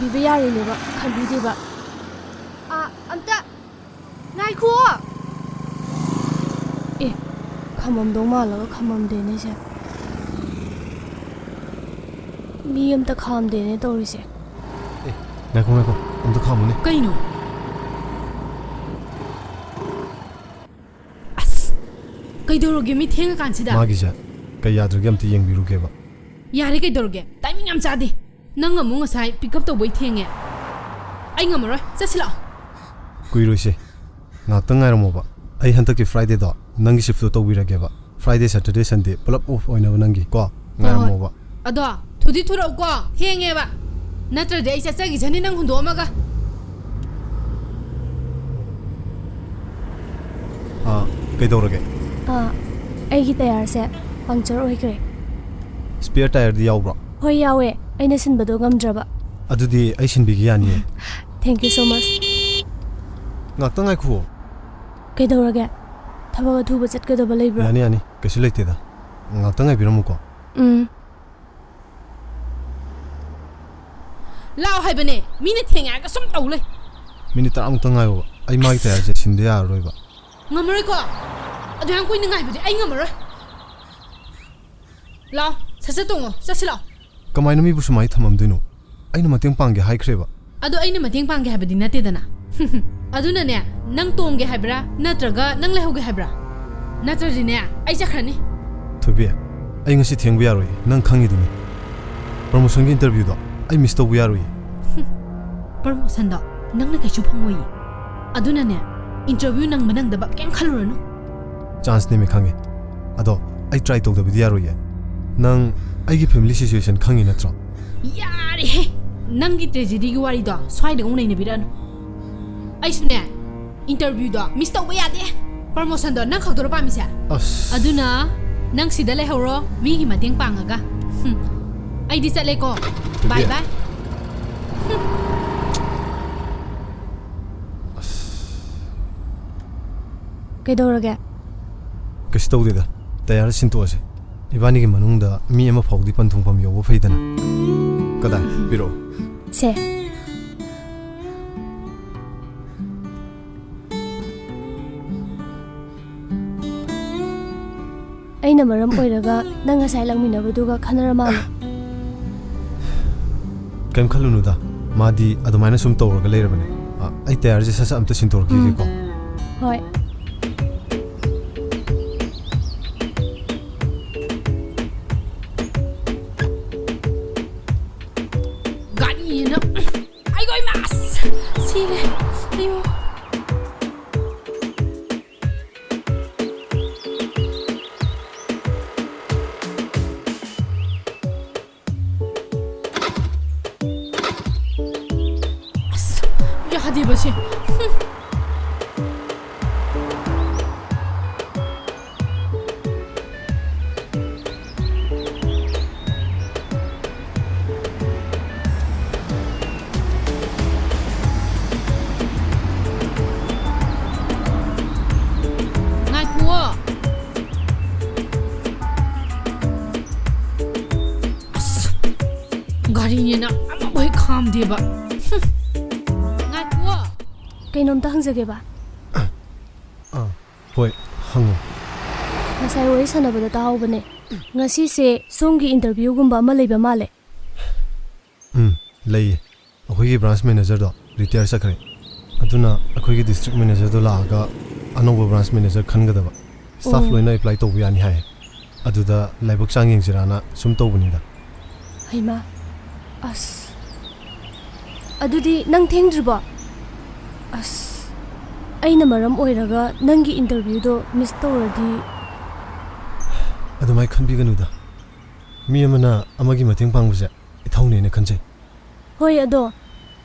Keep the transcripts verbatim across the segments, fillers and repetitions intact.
ꯄꯤꯕ ꯌꯥꯔꯤꯅꯦꯕ, ꯈꯟꯕꯤꯗꯦꯕ꯫ ꯑꯥ, ꯑꯝꯇ ꯉꯥꯏꯈꯣ꯫ ꯑꯦ, ꯈꯝꯃꯝꯗꯧ ꯃꯥꯜꯂꯒ ꯈꯝꯃꯝꯗꯦꯅꯦ ꯁꯦ꯫ ꯃꯤ ꯑꯝꯇ ꯈꯥꯝꯗꯦꯅꯦ ꯇꯧꯔꯤꯁꯦ꯫ ꯑꯦ, ꯉꯥꯏꯈꯣ, ꯉꯥꯏꯈꯣ, ꯑꯝꯇ ꯈꯥꯝꯃꯨꯅꯦ꯫ ꯀꯩꯅꯣ? ꯑꯁ, ꯀꯩꯗꯧꯔꯒꯦ ꯃꯤ ꯊꯦꯡꯉꯀꯥꯟꯁꯤꯗ? ꯃꯥꯒꯤꯁꯦ ꯀꯩ ꯌꯥꯗ꯭ꯔꯒꯦ ꯑꯝꯇ ꯌꯦꯡꯕꯤꯔꯨꯒꯦꯕ꯫ ꯌꯥꯔꯦ, ꯀꯩꯗꯧꯔꯒꯦ? ꯇꯥꯏꯃꯤꯡ ꯌꯥꯝ ꯆꯥꯗꯦ꯫ ꯅꯪ ꯑꯃꯨꯛ ꯉꯁꯥꯏ ꯄꯤꯛ ꯑꯞ ꯇꯧꯕꯩ ꯊꯦꯡꯉꯦ꯫ ꯑꯩ ꯉꯝꯃꯔꯣꯏ, ꯆꯠꯁꯤ ꯂꯥꯛꯑꯣ꯫ ꯀꯨꯏꯔꯣꯏꯁꯦ, ꯉꯥꯏꯍꯥꯛꯇꯪ ꯉꯥꯏꯔꯝꯃꯣꯕ꯫ ꯑꯩ ꯍꯟꯗꯛꯀꯤ ꯐ꯭ꯔꯥꯏꯗꯦꯗꯣ ꯅꯪꯒꯤ ꯁꯤꯐꯇꯣ ꯇꯧꯕꯤꯔꯒꯦꯕ꯫ ꯐ꯭ꯔꯥꯏꯗꯦ, ꯁꯦꯇꯔꯗꯦ, ꯁꯟꯗꯦ ꯄꯨꯂꯞ ꯑꯣꯐ ꯑꯣꯏꯅꯕ ꯅꯪꯒꯤ ꯀꯣ꯫ ꯍꯣꯏ, ꯍꯣꯏ꯫ ꯉꯥꯏꯔꯝꯃꯣꯕ꯫ ꯑꯗꯣ ꯊꯨꯗꯤ ꯊꯨꯔꯛꯎꯀꯣ, ꯊꯦꯡꯉꯦꯕ꯫ ꯅꯠꯇ꯭ꯔꯗꯤ ꯑꯩ ꯆꯠꯆꯈꯤꯁꯅꯤ ꯅꯪ ꯍꯨꯟꯗꯣꯛꯑꯝꯃꯒ꯫ ꯑꯥ, ꯀꯩꯗꯧꯔꯒꯦ? ꯑꯥ, ꯑꯩꯒꯤ ꯇꯌꯥꯔꯁꯦ ꯄꯪꯆꯔ ꯑꯣꯏꯈ꯭ꯔꯦ꯫ ꯁ꯭ꯄꯦꯌꯔ ꯇꯌꯥꯔꯗꯤ ꯌꯥꯎꯕ꯭ꯔꯣ? ꯍꯣꯏ, ꯌꯥꯎꯋꯦ꯫ ꯑꯩꯅ ꯁꯤꯟꯕꯗꯣ ꯉꯝꯗ꯭ꯔꯕ꯫ ꯑꯗꯨꯗꯤ ꯑꯩ ꯁꯤꯟꯕꯤꯒꯦ, ꯌꯥꯅꯤꯌꯦ꯫ Thank you so much. ꯉꯥꯛꯇꯪ ꯉꯥꯏꯈꯨꯑꯣ꯫ ꯀꯩꯗꯧꯔꯒꯦ? ꯊꯕꯛ ꯑꯊꯨꯕ ꯆꯠꯀꯗꯕ ꯂꯩꯕ꯭ꯔꯣ? ꯌꯥꯅꯤ, ꯌꯥꯅꯤ꯫ ꯀꯩꯁꯨ ꯂꯩꯇꯦꯗ꯫ ꯉꯥꯛꯇꯪ ꯉꯥꯏꯕꯤꯔꯝꯃꯨꯀꯣ꯫ ꯎꯝ꯫ ꯂꯥꯛꯑꯣ ꯍꯥꯏꯕꯅꯦ, ꯃꯤꯅ ꯊꯦꯡꯉꯦ ꯍꯥꯏꯔꯒ ꯁꯨꯝ ꯇꯧ ꯂꯩ꯫ ꯃꯤꯅꯤꯠ ꯇꯔꯥꯃꯨꯛꯇꯪ ꯉꯥꯏꯌꯣꯕ, ꯑꯩ ꯃꯥꯒꯤ ꯇꯌꯥꯔꯁꯦ ꯁꯤꯟꯗ ꯌꯥꯔꯔꯣꯏꯕ꯫ ꯉꯝꯃꯔꯣꯏꯀꯣ, ꯑꯗꯨ ꯌꯥꯝ ꯀꯨꯏꯅ ꯉꯥꯏꯕꯗꯤ ꯑꯩ ꯉꯝꯃꯔꯣꯏ꯫ ꯂꯥꯛꯑꯣ, ꯁꯠ ꯁꯠ ꯇꯣꯡꯉꯣ, ꯆꯠꯁꯤ ꯂꯥꯛꯑꯣ꯫ ꯀꯃꯥꯏꯅ ꯃꯤꯕꯨ ꯁꯨꯃꯥꯏꯅ ꯊꯝꯃꯝꯗꯣꯏꯅꯣ? ꯑꯩꯅ ꯃꯇꯦꯡ ꯄꯥꯡꯒꯦ ꯍꯥꯏꯈ꯭ꯔꯦꯕ꯫ ꯑꯗꯣ ꯑꯩꯅ ꯃꯇꯦꯡ ꯄꯥꯡꯒꯦ ꯍꯥꯏꯕꯗꯤ ꯅꯠꯇꯦꯗꯅ꯫ ꯑꯗꯨꯅꯅꯦ, ꯅꯪ ꯇꯣꯡꯒꯦ ꯍꯥꯏꯕ꯭ꯔꯥ ꯅꯠꯇ꯭ꯔꯒ ꯅꯪ ꯂꯩꯍꯧꯒꯦ ꯍꯥꯏꯕ꯭ꯔꯥ? ꯅꯠꯇ꯭ꯔꯗꯤꯅꯦ, ꯑꯩ ꯆꯠꯈ꯭ꯔꯅꯤ꯫ ꯊꯣꯏꯕꯤ, ꯑꯩ ꯉꯁꯤ ꯊꯦꯡꯕ ꯌꯥꯔꯣꯏ, ꯅꯪ ꯈꯪꯉꯤꯗꯨꯅꯤ꯫ ꯄ꯭ꯔꯃꯣꯁꯟꯒꯤ ꯏꯟꯇꯔꯚ꯭ꯌꯨꯗꯣ ꯑꯩ ꯃꯤꯁ ꯇꯧꯕ ꯌꯥꯔꯣꯏꯌꯦ꯫ ꯄ꯭ꯔꯃꯣꯁꯟꯗꯣ ꯅꯪꯅ ꯀꯩꯁꯨ ꯐꯪꯉꯣꯏꯌꯦ꯫ ꯑꯗꯨꯅꯅꯦ, ꯏꯟꯇꯔꯚ꯭ꯌꯨ ꯅꯪꯕ ꯅꯪꯗꯕ ꯀꯩꯝ ꯈꯜꯂꯨꯔꯅꯨ꯫ ꯆꯥꯟꯁꯅꯦꯃꯤ, ꯈꯪꯉꯦ꯫ ꯑꯗꯣ ꯑꯩ ꯇ꯭ꯔꯥꯏ ꯇꯧꯗꯕꯗꯤ ꯌꯥꯔꯣꯏꯌꯦ꯫ ꯅꯪ ꯑꯩꯒꯤ ꯐꯦꯃꯤꯂꯤ ꯁꯤꯆꯨꯋꯦꯁꯟ ꯈꯪꯉꯤ ꯅꯠꯇ꯭ꯔꯣ? ꯌꯥꯔꯦꯍꯦ! ꯅꯪꯒꯤ ꯇ꯭ꯔꯦꯖꯦꯗꯤꯒꯤ ꯋꯥꯔꯤꯗꯣ ꯁ꯭ꯋꯥꯏꯗ ꯑꯃꯨꯛ ꯅꯩꯅꯕꯤꯔꯛꯑꯅꯨ꯫ ꯑꯩꯁꯨꯅꯦ, ꯏꯟꯇꯔꯚ꯭ꯌꯨꯗꯣ ꯃꯤꯁ ꯇꯧꯕ ꯌꯥꯗꯦ꯫ ꯄ꯭ꯔꯃꯣꯁꯟꯗꯣ ꯅꯪ ꯈꯛꯇꯔꯣ ꯄꯥꯝꯃꯤꯁꯦ? ꯑꯁ꯫ ꯑꯗꯨꯅ ꯅꯪ ꯁꯤꯗ ꯂꯩꯍꯧꯔꯣ, ꯃꯤꯒꯤ ꯃꯇꯦꯡ ꯄꯥꯡꯉꯒ꯫ ꯍꯨꯝ꯫ ꯑꯩꯗꯤ ꯆꯠꯂꯦꯀꯣ꯫ ꯊꯣꯏꯕꯤ꯫ ꯕꯥꯏ ꯕꯥꯏ꯫ ꯍꯨꯝ꯫ ꯑꯁ꯫ ꯀꯩꯗꯧꯔꯒꯦ? ꯀꯩꯁꯨ ꯇꯧꯗꯦꯗ꯫ ꯇꯌꯥꯔ ꯁꯤꯟꯇꯣꯛꯑꯁꯦ꯫ ꯏꯕꯥꯅꯤꯒꯤ ꯃꯅꯨꯡꯗ ꯃꯤ ꯑꯃ ꯐꯥꯎꯗꯤ ꯄꯟꯊꯨꯡꯐꯝ ꯌꯧꯕ ꯐꯩꯗꯅ꯫ ꯀꯗꯥꯏ? ꯄꯤꯔꯛꯑꯣ꯫ ꯁꯦ꯫ ꯑꯩꯅ ꯃꯔꯝ ꯑꯣꯏꯔꯒ ꯅꯪ ꯉꯁꯥꯏ ꯂꯥꯛꯃꯤꯟꯅꯕꯗꯨꯒ ꯈꯟꯅꯔ ꯃꯥꯜꯂꯦ꯫ ꯀꯩꯝ ꯈꯜꯂꯨꯅꯨꯗ, ꯃꯥꯗꯤ ꯑꯗꯨꯃꯥꯏꯅ ꯁꯨꯝ ꯇꯧꯔꯒ ꯂꯩꯔꯕꯅꯦ꯫ ꯑ, ꯑꯩ ꯇꯌꯥꯔꯁꯦ ꯁꯠ ꯁꯠ ꯑꯝꯇ ꯁꯤꯟꯗꯣꯔꯛꯈꯤꯒꯦꯀꯣ꯫ ꯎꯝ꯫ ꯍꯣꯏ꯫ ꯒꯥꯔꯤꯅ, ꯑꯩꯒꯣ ꯏꯃꯥ! ꯑꯁ! ꯁꯤꯔꯦ꯫ ꯑꯌꯣ꯫ ꯑꯁ! ꯌꯥꯗꯦꯕ ꯁꯤ꯫ ꯉꯥꯏꯈꯨꯋꯣ꯫ ꯑꯁ! ꯒꯥꯔꯤꯅꯦꯅ ꯑꯃꯐꯥꯎ ꯍꯦꯛ ꯈꯥꯝꯗꯦꯕ꯫ ꯍꯨꯝ꯫ ꯉꯥꯏꯈꯨꯋꯣ꯫ ꯀꯩꯅꯣꯝꯇ ꯍꯪꯖꯒꯦꯕ꯫ ꯑꯥ, ꯍꯣꯏ, ꯍꯪꯉꯣ꯫ ꯉꯁꯥꯏ ꯋꯥꯔꯤ ꯁꯥꯟꯅꯕꯗ ꯇꯥꯍꯧꯕꯅꯦ, ꯉꯁꯤꯁꯦ ꯁꯣꯝꯒꯤ interview ꯒꯨꯝꯕ ꯑꯃ ꯂꯩꯕ ꯃꯥꯜꯂꯦ꯫ ꯎꯝ, ꯂꯩꯌꯦ꯫ ꯑꯩꯈꯣꯏꯒꯤ branch manager ꯗꯣ retire ꯆꯠꯈ꯭ꯔꯦ꯫ ꯑꯗꯨꯅ ꯑꯩꯈꯣꯏꯒꯤ district manager ꯗꯣ ꯂꯥꯛꯑꯒ ꯑꯅꯧꯕ branch manager ꯈꯟꯒꯗꯕ꯫ Staff ꯑꯣ꯫ ꯂꯣꯏꯅ apply ꯇꯧꯕ ꯌꯥꯅꯤ ꯍꯥꯏ꯫ ꯑꯗꯨꯗ ꯂꯥꯏꯕꯛ ꯆꯥꯡ ꯌꯦꯡꯁꯤꯔꯥꯅ ꯁꯨꯝ ꯇꯧꯕꯅꯤꯗ꯫ ꯍꯩꯃꯥ, ꯑꯁ, ꯑꯗꯨꯗꯤ ꯅꯪ ꯊꯦꯡꯗ꯭ꯔꯤꯕꯣ? ꯑꯁ, ꯑꯩꯅ ꯃꯔꯝ ꯑꯣꯏꯔꯒ ꯅꯪꯒꯤ interview ꯗꯣ miss ꯇꯧꯔꯗꯤ꯫ ꯑꯗꯨꯃꯥꯏ ꯈꯟꯕꯤꯒꯅꯨꯗ꯫ ꯃꯤ ꯑꯃꯅ ꯑꯃꯒꯤ ꯃꯇꯦꯡ ꯄꯥꯡꯕꯁꯦ ꯏꯊꯧꯅꯦꯅ ꯈꯟꯖꯩ꯫ ꯍꯣꯏ, ꯑꯗꯣ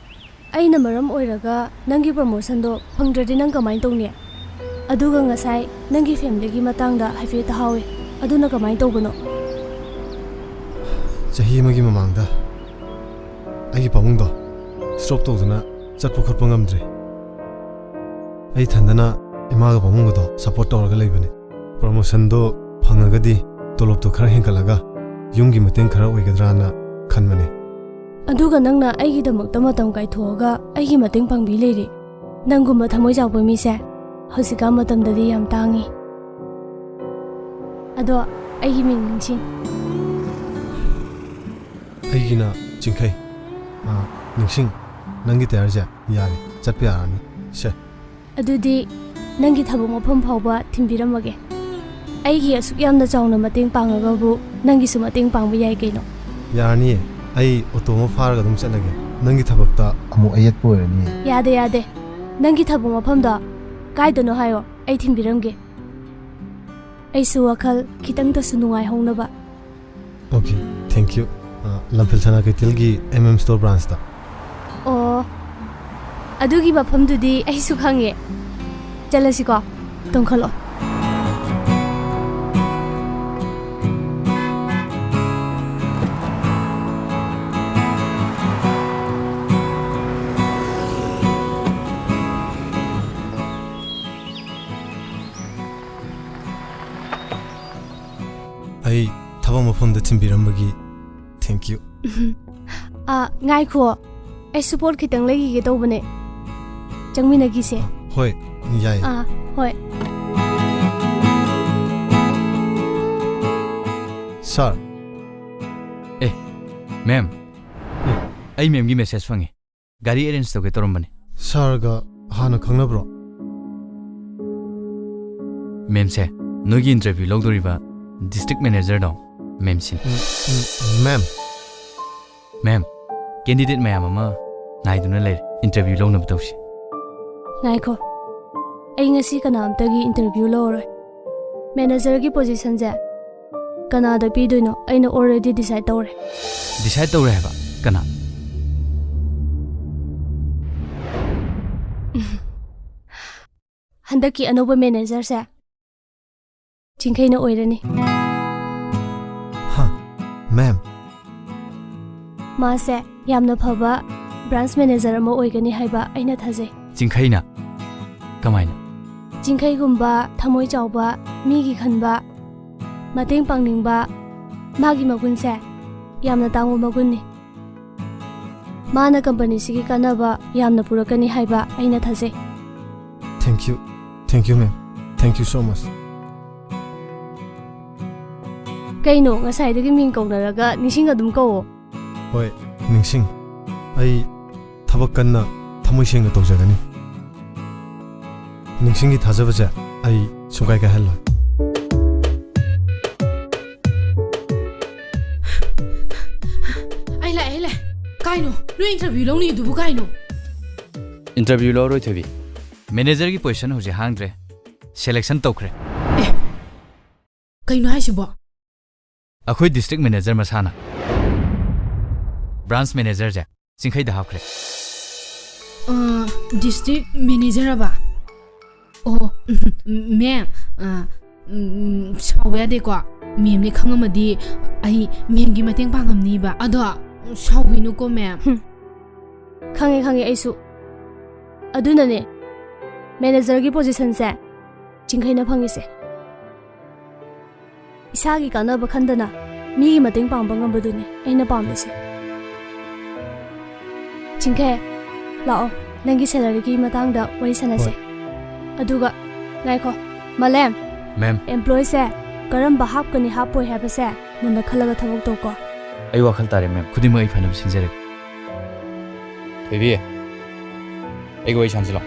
ꯑꯩꯅ ꯃꯔꯝ ꯑꯣꯏꯔꯒ ꯅꯪꯒꯤ promotion ꯗꯣ ꯐꯪꯗ꯭ꯔꯗꯤ ꯅꯪ ꯀꯃꯥꯏꯅ ꯇꯧꯅꯤ? ꯑꯗꯨꯒ ꯉꯁꯥꯏ ꯅꯪꯒꯤ family ꯒꯤ ꯃꯇꯥꯡꯗ ꯍꯥꯏꯐꯦꯠ ꯇꯥꯍꯧꯋꯦ, ꯑꯗꯨꯅ ꯀꯃꯥꯏꯅ ꯇꯧꯕꯅꯣ? ꯆꯍꯤ ꯑꯃꯒꯤ ꯃꯃꯥꯡꯗ ꯑꯩꯒꯤ ꯄꯥꯕꯨꯡꯗꯣ stroke ꯇꯧꯗꯨꯅ ꯆꯠꯄ ꯈꯣꯠꯄ ꯉꯝꯗ꯭ꯔꯦ꯫ ꯑꯩ ꯏꯊꯟꯗꯅ ꯏꯃꯥꯒ ꯄꯥꯕꯨꯡꯒꯗꯣ support ꯇꯧꯔꯒ ꯂꯩꯕꯅꯦ꯫ Promotion ꯗꯣ ꯐꯪꯉꯒꯗꯤ ꯇꯣꯂꯣꯞꯇꯣ ꯈꯔ ꯍꯦꯟꯒꯠꯂꯒ ꯌꯨꯝꯒꯤ ꯃꯇꯦꯡ ꯈꯔ ꯑꯣꯏꯒꯗ꯭ꯔꯥꯅ ꯈꯟꯕꯅꯦ꯫ ꯑꯗꯨꯒ ꯅꯪꯅ ꯑꯩꯒꯤꯗꯃꯛꯇ ꯃꯇꯝ ꯀꯥꯏꯊꯣꯛꯑꯒ ꯑꯩꯒꯤ ꯃꯇꯦꯡ ꯄꯥꯡꯕꯤ ꯂꯩꯔꯦ꯫ ꯅꯪꯒꯨꯝꯕ ꯊꯃꯣꯏ ꯆꯥꯎꯕ ꯃꯤꯁꯦ ꯍꯧꯖꯤꯛꯀꯥꯟ ꯃꯇꯝꯗꯗꯤ ꯌꯥꯝ ꯇꯥꯡꯉꯤ꯫ ꯑꯗꯣ ꯑꯩꯒꯤ ꯃꯤꯡ ꯅꯤꯡꯁꯤꯡ꯫ ꯑꯩꯒꯤꯅ ꯆꯤꯡꯈꯩ꯫ ꯑꯥ, ꯅꯤꯡꯁꯤꯡ, ꯅꯪꯒꯤ ꯇꯌꯥꯔꯁꯦ ꯌꯥꯔꯦ, ꯆꯠꯄ ꯌꯥꯔꯅꯤ꯫ ꯁꯦ꯫ ꯑꯗꯨꯗꯤ ꯅꯪꯒꯤ ꯊꯕꯛ ꯃꯐꯝ ꯐꯥꯎꯕ ꯊꯤꯟꯕꯤꯔꯝꯃꯒꯦ꯫ ꯑꯩꯒꯤ ꯑꯁꯨꯛ ꯌꯥꯝꯅ ꯆꯥꯎꯅ ꯃꯇꯦꯡ ꯄꯥꯡꯉꯒꯕꯨ ꯅꯪꯒꯤꯁꯨ ꯃꯇꯦꯡ ꯄꯥꯡꯕ ꯌꯥꯏ ꯀꯩꯅꯣ꯫ ꯌꯥꯔꯅꯤꯌꯦ, ꯑꯩ ꯑꯣꯇꯣ ꯑꯃ ꯐꯥꯔꯒ ꯑꯗꯨꯝ ꯆꯠꯂꯒꯦ꯫ ꯅꯪꯒꯤ ꯊꯕꯛꯇ ꯑꯃꯨꯛ ꯑꯌꯦꯠꯄ ꯑꯣꯏꯔꯅꯤꯌꯦ꯫ ꯌꯥꯗꯦ, ꯌꯥꯗꯦ꯫ ꯅꯪꯒꯤ ꯊꯕꯛ ꯃꯐꯝꯗꯣ ꯀꯥꯏꯗꯅꯣ ꯍꯥꯏꯌꯣ, ꯑꯩ ꯊꯤꯟꯕꯤꯔꯝꯒꯦ꯫ ꯑꯩꯁꯨ ꯋꯥꯈꯜ ꯈꯤꯇꯪꯗꯁꯨ ꯅꯨꯡꯉꯥꯏꯍꯧꯅꯕ꯫ Okay, thank you. ꯑ, ꯂꯝꯐꯦꯜ ꯁꯅꯥ ꯀꯩꯊꯦꯜꯒꯤ M M Store branchꯇ꯫ ꯑꯣ, ꯑꯗꯨꯒꯤ ꯃꯐꯝꯗꯨꯗꯤ ꯑꯩꯁꯨ ꯈꯪꯉꯦ꯫ ꯆꯠꯂꯁꯤꯀꯣ, ꯇꯣꯡꯈꯠꯂꯣ꯫ ꯑꯩ ꯊꯕꯛ ꯃꯐꯝꯗ ꯊꯤꯟꯕꯤꯔꯝꯕꯒꯤ thank you. ꯑꯥ, ꯉꯥꯏꯈꯣ, ꯑꯩꯁꯨ ꯄꯣꯠ ꯈꯤꯇꯪ ꯂꯩꯈꯤꯒꯦ ꯇꯧꯕꯅꯦ꯫ ꯆꯪꯃꯤꯟꯅꯈꯤꯁꯦ꯫ ꯍꯣꯏ, ꯌꯥꯏ꯫ ꯑꯥ, ꯍꯣꯏ꯫ Sir꯫ ꯑꯦ, ma'am꯫ ꯑꯦ, ꯑꯩ ma'amꯒꯤ message ꯐꯪꯉꯦ꯫ ꯒꯥꯔꯤ arrange ꯇꯧꯒꯦ ꯇꯧꯔꯝꯕꯅꯦ꯫ Sirꯒ ꯍꯥꯟꯅ ꯈꯪꯅꯕ꯭ꯔꯣ? Ma'amꯁꯦ ꯅꯣꯏꯒꯤ interview ꯂꯧꯗꯣꯔꯤꯕ district managerꯗꯣ ma'amꯁꯤꯅꯤ꯫ ꯎꯝ, ꯎꯝ, ma'am꯫ Ma'am, candidate ꯃꯌꯥꯝ ꯑꯃ ꯉꯥꯏꯗꯨꯅ ꯂꯩꯔꯦ, interview ꯂꯧꯅꯕ ꯇꯧꯁꯤ꯫ ꯉꯥꯏꯈꯣ, ꯑꯩ ꯉꯁꯤ ꯀꯅꯥꯝꯇꯒꯤ interview ꯂꯧꯔꯔꯣꯏ꯫ Managerꯒꯤ positionꯁꯦ ꯀꯅꯥꯗ ꯄꯤꯗꯣꯏꯅꯣ ꯑꯩꯅ already decide ꯇꯧꯔꯦ꯫ Decide ꯇꯧꯔꯦ ꯍꯥꯏꯕ? ꯀꯅꯥ? ꯍꯟꯗꯛꯀꯤ ꯑꯅꯧꯕ managerꯁꯦ ꯆꯤꯡꯈꯩꯅ ꯑꯣꯏꯔꯅꯤ꯫ ꯍꯥ? Ma'am꯫ ꯃꯥꯁꯦ ꯌꯥꯝꯅ ꯐꯕ branch manager ꯑꯃ ꯑꯣꯏꯒꯅꯤ ꯍꯥꯏꯕ ꯑꯩꯅ ꯊꯥꯖꯩ꯫ ꯆꯤꯡꯈꯩꯅ? ꯀꯃꯥꯏꯅ? ꯆꯤꯡꯈꯩꯒꯨꯝꯕ ꯊꯃꯣꯏ ꯆꯥꯎꯕ, ꯃꯤꯒꯤ ꯈꯟꯕ, ꯃꯇꯦꯡ ꯄꯥꯡꯅꯤꯡꯕ, ꯃꯥꯒꯤ ꯃꯒꯨꯟꯁꯦ ꯌꯥꯝꯅ ꯇꯥꯡꯕ ꯃꯒꯨꯟꯅꯤ꯫ ꯃꯥꯅ companyꯁꯤꯒꯤ ꯀꯥꯟꯅꯕ ꯌꯥꯝꯅ ꯄꯨꯔꯛꯀꯅꯤ ꯍꯥꯏꯕ ꯑꯩꯅ ꯊꯥꯖꯩ꯫ Thank you. Thank you, ma'am. Thank you so much. ꯀꯩꯅꯣ, ꯉꯁꯥꯏꯗꯒꯤ ꯃꯤꯡ ꯀꯧꯅꯔꯒ ꯅꯤꯡꯁꯤꯡ ꯑꯗꯨꯝ ꯀꯧꯋꯣ꯫ ꯍꯣꯏ, ꯅꯤꯡꯁꯤꯡ꯫ ꯑꯩ ꯊꯕꯛ ꯀꯟꯅ ꯊꯃꯣꯏ ꯁꯦꯡꯅ ꯇꯧꯖꯒꯅꯤ꯫ ꯅꯤꯡꯁꯤꯡꯒꯤ ꯊꯥꯖꯕꯁꯦ ꯑꯩ ꯁꯨꯡꯀꯥꯏ ꯀꯥꯏꯍꯜꯂꯣꯏ꯫ ꯑꯩ ꯂꯥꯛꯑꯦ, ꯑꯩ ꯂꯥꯛꯑꯦ꯫ ꯀꯥꯏꯅꯣ? ꯅꯣꯏ interview ꯂꯧꯅꯤꯗꯨꯕꯨ ꯀꯥꯏꯅꯣ? Interview ꯂꯧꯔꯣꯏ, ꯊꯣꯏꯕꯤ꯫ Manager ꯒꯤ position ꯍꯧꯖꯤꯛ ꯍꯥꯡꯗ꯭ꯔꯦ꯫ Selection ꯇꯧꯈ꯭ꯔꯦ꯫ ꯀꯩꯅꯣ ꯍꯥꯏꯁꯤꯕꯣ? ꯑꯩꯈꯣꯏ district manager ꯃꯁꯥꯅ branch manager ꯁꯦ ꯆꯤꯡꯈꯩꯗ ꯍꯥꯞꯈ꯭ꯔꯦ꯫ ꯑ, district manager ꯍꯥꯏꯕ? ꯑꯣ, ma'am, ꯑ, ꯎꯝ, ꯁꯥꯎꯕ ꯌꯥꯗꯦꯀꯣ꯫ Ma'am ꯅꯦ ꯈꯪꯉꯝꯃꯗꯤ ꯑꯩ ma'am ꯒꯤ ꯃꯇꯦꯡ ꯄꯥꯡꯉꯝꯅꯤꯕ꯫ ꯑꯗꯣ, ꯁꯥꯎꯕꯤꯅꯨꯀꯣ, ma'am꯫ ꯈꯪꯉꯦ, ꯈꯪꯉꯦ ꯑꯩꯁꯨ꯫ ꯑꯗꯨꯅꯅꯦ, manager ꯒꯤ position ꯁꯦ ꯆꯤꯡꯈꯩꯅ ꯐꯪꯉꯤꯁꯦ꯫ ꯏꯁꯥꯒꯤ ꯀꯥꯟꯅꯕ ꯈꯟꯗꯅ ꯃꯤꯒꯤ ꯃꯇꯦꯡ ꯄꯥꯡꯕ ꯉꯝꯕꯗꯨꯅꯤ ꯑꯩꯅ ꯄꯥꯝꯂꯤꯁꯦ꯫ ꯆꯤꯡꯈꯩ, ꯂꯥꯛꯑꯣ, ꯅꯪꯒꯤ salary ꯒꯤ ꯃꯇꯥꯡꯗ ꯋꯥꯔꯤ ꯁꯥꯟꯅꯁꯦ꯫ ꯑꯗꯨꯒ, ꯉꯥꯏꯈꯣ, ꯃꯥꯂꯦꯝ꯫ Ma'am꯫ Employee ꯁꯦ ꯀꯔꯝꯕ ꯍꯥꯞꯀꯅꯤ ꯍꯥꯞꯄꯣꯏ ꯍꯥꯏꯕꯁꯦ ꯃꯨꯟꯅ ꯈꯜꯂꯒ ꯊꯕꯛ ꯇꯧꯀꯣ꯫ ꯑꯩ ꯋꯥꯈꯜ ꯇꯥꯔꯦ, ma'am꯫ ꯈꯨꯗꯤꯡꯃꯛ ꯑꯩ ꯐꯅꯕ ꯁꯤꯟꯖꯔꯒꯦ꯫ ꯊꯣꯏꯕꯤ, ꯑꯩꯒ ꯋꯥꯔꯤ ꯁꯥꯟꯁꯤꯂꯣ꯫